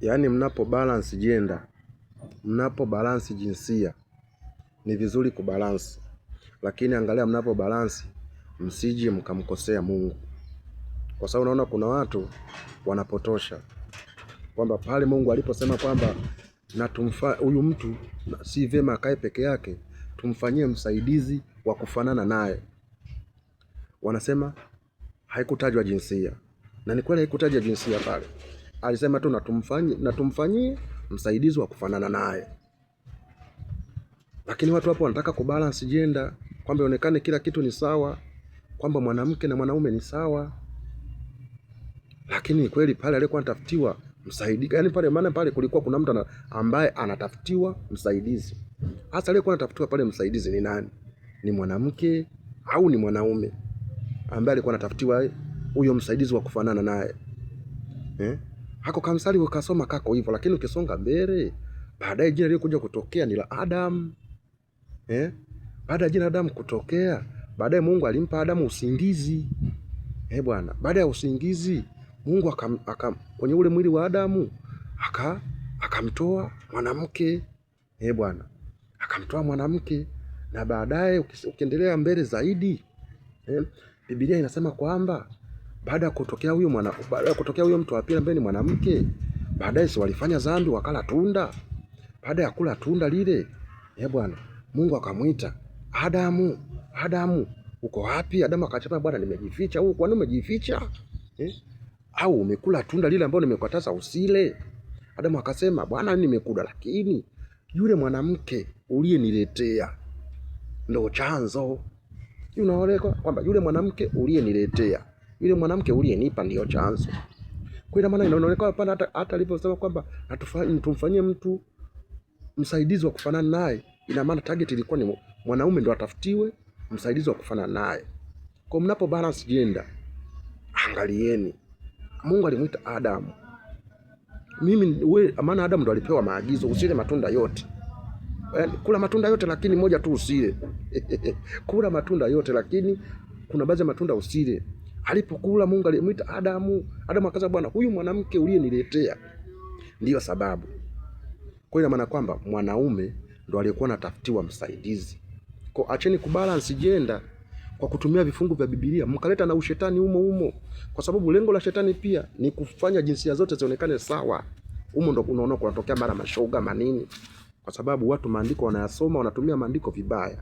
Yaani mnapo balance gender, mnapo balance jinsia ni vizuri kubalance, lakini angalia mnapo balance msije mkamkosea Mungu, kwa sababu unaona kuna watu wanapotosha kwamba pale Mungu aliposema kwamba na tumfa huyu mtu si vyema akae peke yake, tumfanyie msaidizi wa kufanana naye, wanasema haikutajwa jinsia, na ni kweli haikutajwa jinsia pale alisema tu na tumfanyie msaidizi wa kufanana naye. Lakini watu hapo wanataka kubalance gender, kwamba ionekane kila kitu ni sawa, kwamba mwanamke na mwanaume ni sawa. Lakini kweli pale alikuwa anatafutiwa msaidizi, yani pale, maana pale kulikuwa kuna mtu ambaye anatafutiwa msaidizi. Hasa aliyekuwa anatafutiwa pale msaidizi ni nani? Ni mwanamke au ni mwanaume ambaye alikuwa anatafutiwa huyo msaidizi wa kufanana naye eh? Hako kamsali ukasoma kako hivyo, lakini ukisonga mbele baadaye jina lilikuja kutokea ni la Adam eh? Baada ya jina Adam kutokea, baadaye Mungu alimpa Adamu usingizi eh bwana. Baada ya usingizi Mungu akam, akam, kwenye ule mwili wa Adamu akamtoa mwanamke eh bwana, akamtoa mwanamke na baadaye ukiendelea mbele zaidi eh, Biblia inasema kwamba baada ya kutokea huyo mwana, baada ya kutokea huyo mtu wa pili ambaye ni mwanamke, baadaye si walifanya dhambi wakala tunda. Baada ya kula tunda lile, eh bwana, Mungu akamwita Adamu, Adamu, uko wapi? Adamu akachapa, bwana, nimejificha. Huko kwani umejificha? Eh? Au umekula tunda lile ambalo nimekataza usile? Adamu akasema, bwana, nimekula, lakini yule mwanamke uliyeniletea ndo chanzo. Unaoleka kwamba yule mwanamke uliyeniletea yule mwanamke uliyenipa ndiyo chanzo. Kwa ina maana inaonekana hapana, hata alivyosema kwamba tumfanyie mtu msaidizi wa kufanana naye, ina maana target ilikuwa ni mwanaume ndo atafutiwe msaidizi wa kufanana naye. Kwa mnapo balance gender, angalieni Mungu alimuita Adamu. Mimi we, maana Adamu ndo alipewa maagizo usile matunda yote. Yaani, kula matunda yote lakini moja tu usile. Kula matunda yote lakini kuna baadhi ya matunda usile. Alipokula Mungu alimuita Adamu. Adamu akaza, Bwana, huyu mwanamke uliyeniletea ndiyo sababu. Kwa hiyo maana kwamba mwanaume ndo aliyekuwa anatafutiwa msaidizi. Kwa acheni kubalance gender kwa kutumia vifungu vya Biblia, mkaleta na ushetani humo humo, kwa sababu lengo la shetani pia ni kufanya jinsia zote zionekane sawa. Humo ndo unaona kunatokea mara mashoga manini, kwa sababu watu maandiko wanayasoma, wanatumia maandiko vibaya.